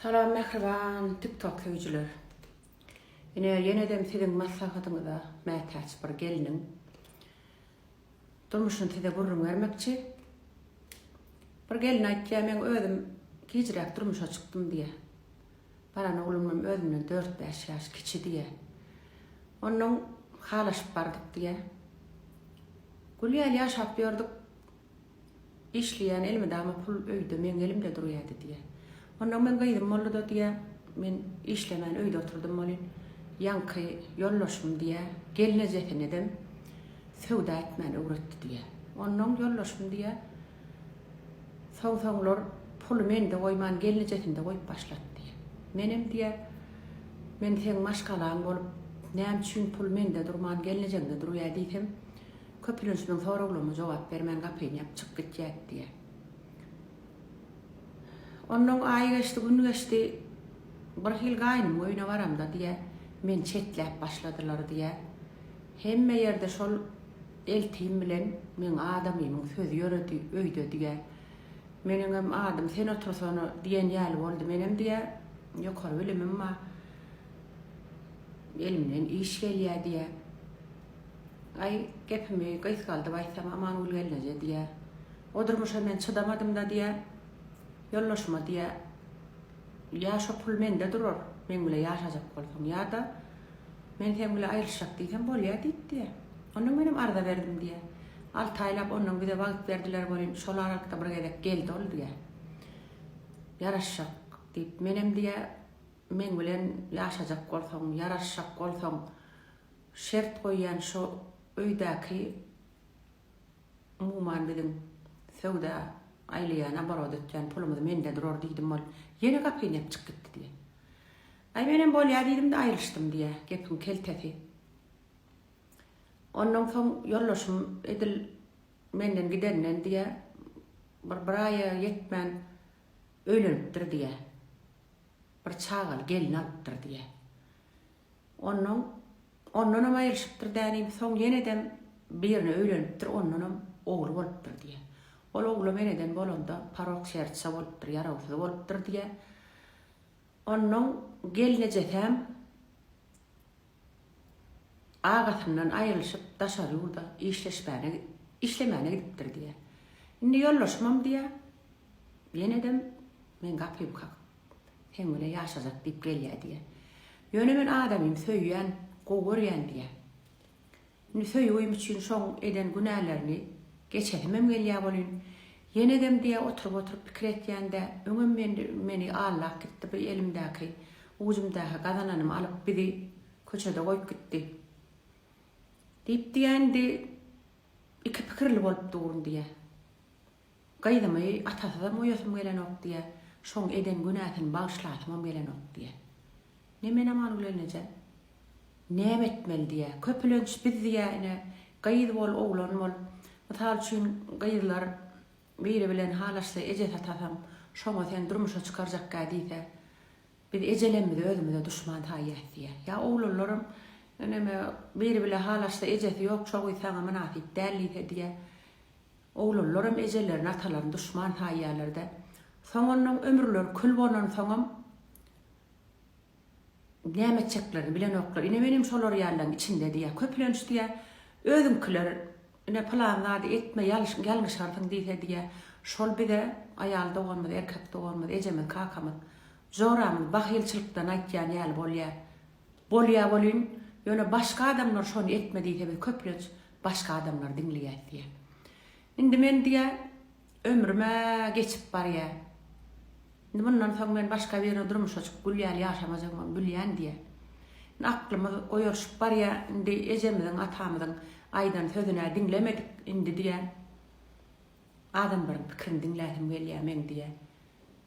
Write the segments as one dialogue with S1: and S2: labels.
S1: Salam mähriban TikTok söýüjiler. Ine ýenedem siziň maslahatyňyza mätäç bir gelniň durmuşyny size gürrüň bermekçi. Bir gelin aýtýar meň özüm gijräk durmuşa çykdym diýýär. Baran oglumam özümden dört-bäş ýaş kiçi diýýär. Onnoň halaşyp bardyk diýýär. Gül ýaly ýaşap ýördük. Işleýän elmydama pul öýde meň elimde durýardy diýýär. Onnoň meň gyzym boldy-da diýýär, men işlemän öýde oturdym welin, ýaňky ýoldaşym diýýär, gelnejesinedem söwda etmäni öwretdi diýýär. Onnoň ýoldaşym diýýär, soň-soňlar puly mende goýman gelnejesinde goýup başlady diýýär. Menem diýýär, men seň maşgalaň bolup, näme üçin pul mende durman gelnejeňde durýar diýsem, Köplenç meň soraglaryma jogap bermän gapyny ýapyp çykyp gitýärdi diýýär. Onnoň aý geçdi, gün geçdi. Bir hili gaýnymyň öýüne baramda diýýär, meni çetläp başladylar diýýär. Hemme ýerde şol eltim bilen meň adamymyň sözi ýöredi öýde diýýär. Meniňem adym sen otursana diýen ýaly boldy. Menem diýýär, ýokary bilimim bar. Elimden iş gelýär diýýär. Aý, gepimi gysgaldyp aýtsam, Amangül gelneje diýýär. O durmuşa men çydamadym-da diýýär. Ýoldaşyma diýýär, Ýa şo pul mende durar, meň bile ýaşajak bolsaň, ýa-da men seň bile aýrylyşjak diýsem bolýar diýip diýýär. Ondan menem arza berdim diýýär. Alty aýlap ondan bize wagt berdiler welin, şol aralykda bir gezek geldi ol diýýär. Ýaraşjak diýip, menem diýýär, meň bilen ýaşajak bolsaň, ýaraşjak bolsaň, Şert goýýan şo öýdäki umuman biziň söwda aýlaýan oborot etýän pulumyz mende durar diýdim ol ýene gapyny ýapyp çykyp gitdi diýýä. Aý menem bolýa diýdimde aýrylyşdym diýýä gepiň keltesi. Ondan soň ýoldaşym edil menden gidenden diýýä bir bir aýa ýetmän öýlenipdir diýýä. Bir çagaly gelin alypdyr diýýä. Onnoň, ondanam aýrylyşypdyr dänim, soň ýenedem birine öýlenipdir, ondanam ogly bolupdyr diýýär. Ol oglam eneden bolanda porok sertsa bolupdyr, ýarawsyz bolupdyr diýýär. Onnoň gelnejesäm agasyndan aýrylyşyp daşary ýurda işleşmäne, işlemäne gidipdir diýýär. Indi ýoldaşymam diýýär, ýenedem meň gapymy kakyp Seň bile ýaşajak diýip gelýä diýýä. Ýöne men adamymy söýýän, gowy görýän diýýä. Indi söýgim üçin şoň eden günälerini geçesimem gelýä welin, ýenedem diýýä oturyp-oturyp pikir etýän-dä, öňem meni allap gitdi bu elimdäki, ujumdaky gazananymy alyp bizi köçede goýup gitdi. Diýip diýýä indi iki pikirli bolup durun diýýä. Gyzymy atasyzam goýasym gelenok diýýä, şoň eden günäsini bagyşlasymam gelenok diýýä. Ne men Amangül gelneje, näme etmeli diýýä. Köpülenç biz diýýä ine, gyz bol, oglan bol. Mysal üçin gyzlar biri bilen halaşsa ejesi atasam şoňa seni durmuşa çykarjakkä diýse, biz ejelemmizi özümize duşman saýýas diýýä. Ýa oglanlaram neme biri bile halaşsa ejesi ýok şo gyz saňa mynasyp däl diýse diýýä. Oglanlaram ejelerini atalaryny duşman saýýarlarda. Soň onnoň ömürleri kül bolansoňam näme etjeklerini bilenoklar. Ine menem şolar ýalylaryň içinde diýýär. Köplenç diýýär, özüňkiler ine pylan zady etme ýalňyşarsyň diýse diýýär. Şol bize aýal doganymyz, erkek doganymyz, ejemiz, kakamyz, joramyz bahylçylykdan aýtýan ýaly bolýar. Bolýa welin, ýöne başga adamlar şony etme diýse biz köplenç başga adamlary diňleýäs diýýä. Indi men diýýä ömrüm-ä geçip barýa. Indi mundan soň men başga birine durmuşa çykyp gül ýaly ýaşamajagymam bilýän diýýä. Indi aklymyz goýalyşyp barýa, indi ejemiziň, atamyzyň aýdan sözün-ä diňlemedik indi diýýä. Adamlaryň pikirini diňläsim gelýä meň diýýä.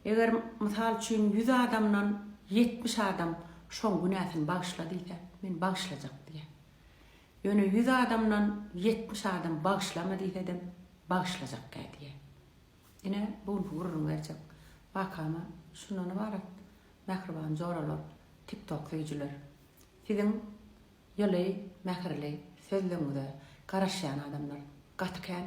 S1: Eger, mysal üçin, ýüz adamdan 70 adam şoň günäsini bagyşla diýse, men bagyşlajak diýýär. Ýöne ýüz adamdan 70 adam bagyşlama diýsedem, bagyşlajak gä diýýär. Ine, bu günki gürrüň berjek wakam-a şundan ybarat, mähriban joralar, TikTok söýüjiler. Siziň ýyly, mähirli sözleriňize garaşýan adamlar gaty kän.